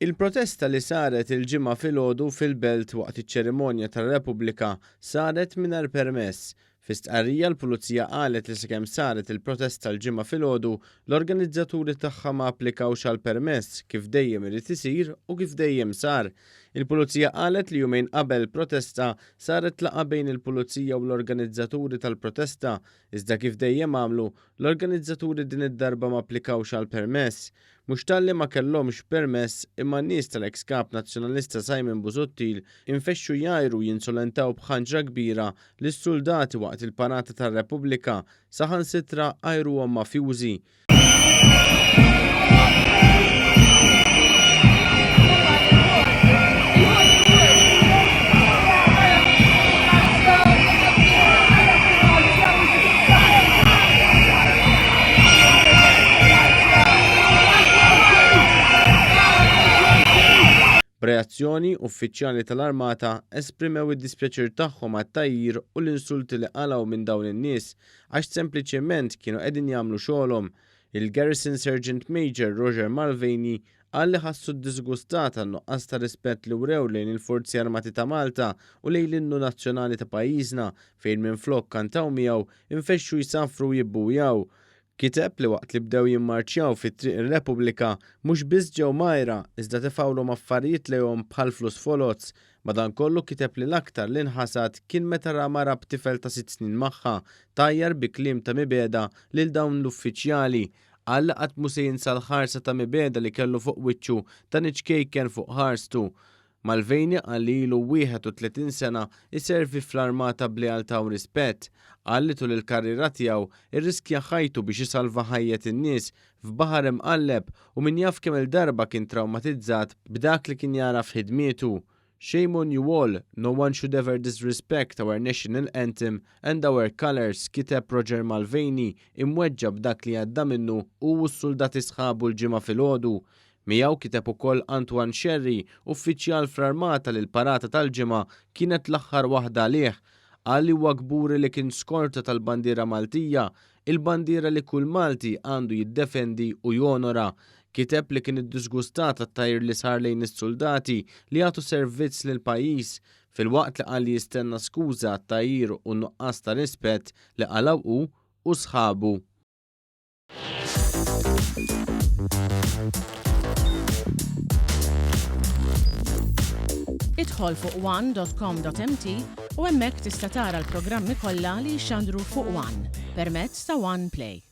Il-protesta li saret il-Ġimgħa filgħodu fil-Belt waqt iċ-ċerimonja tar-Repubblika saret mingħajr permess. Fi stqarrija l-Pulizija qalet li sakemm saret il-protesta l-Ġimgħa filgħodu, l-organizzaturi tagħha ma applikawx għal permess kif dejjem irid isir u kif dejjem sar. Il-Pulizija qalet li jumejn qabel il-protesta saret laqgħa bejn il-Pulizija u l-organizzaturi tal-protesta iżda kif dejjem għamlu, l-organizzaturi din id-darba ma applikawx għal permess. Mhux talli ma kellhomx permess imma n-nies tal-eks Kap Nazzjonalista Simon Busuttil infexxu jgħajru u jinsolentaw b'ħanġra kbira lis-suldati waqt il-parata tar-Repubblika, saħansitra għajruhom mafjużi. B'reazzjoni, uffiċjali tal-Armata esprimew id-dispjaċir tagħhom għat-tgħajjir u l-insulti li qalgħu minn dawn in-nies għax sempliċement kienu qegħdin jagħmlu xogħolhom. Il-Garrison Sergeant Major Roger Mulvaney Qal li ħassu ddiżgustat għan-nuqqas ta' rispett li wrew lejn il-Forzi Armati ta' Malta u lejn l-innu nazzjonali ta' pajjiżna fejn minflok kantaw miegħu infexxu jsaffru u jibbuwjaw. Kiteb li waqt li bdew jimmarċjaw fi Triq ir-Repubblika mhux biss ġew mgħajra iżda tefgħulhom affarijiet lejhom bħal flus foloz. Madankollu kiteb li l-aktar li nħasad kien meta ra mara b'tifel ta' sitt snin magħha tgħajjar bi kliem ta' mibegħda lil dawn l-uffiċjali Qal li qatt mhu se jinsa l-ħarsa ta' mibegħda li kellu fuq wiċċu dan iċ-ċkejken fuq ħarstu. Mulvaney qal li ilu 31 sena jservi fl-armata b'lealtà u rispett. Qal li tul il-karriera tiegħu rriskja ħajtu biex isalva ħajjet in-nies f'baħar imqalleb u min jaf kemm-il darba kien trawmatizzat b'dak li kien jara f'ħidmietu. Shame on you all, no one should ever disrespect our national anthem and our colours, kiteb Roger Mulvaney, imweġġa' b'dak li għadda minnu hu u s-suldati sħabu l-Ġimgħa filgħodu. Miegħu kiteb ukoll Antoine Scerri, uffiċjal fl-Armata li l-parata tal-Ġimgħa kienet l-aħħar waħda għalih. Qal li huwa kburi li kien skorta tal-bandiera Maltija, il-bandiera li kull Malti għandu jiddefendi u jonora. Kiteb li kien iddiżgustat għat-tgħajjir li sar lejn is-suldati li jagħtu servizz lill-pajjiż, filwaqt li qal li jistenna skuża għat-tgħajjir u n-nuqqas ta' rispett li qalgħu hu u sħabu. Idħol fuq one.com.mt u hemmhekk tista' tara l-programmi kollha li jixxandru fuq One permezz ta' One Play.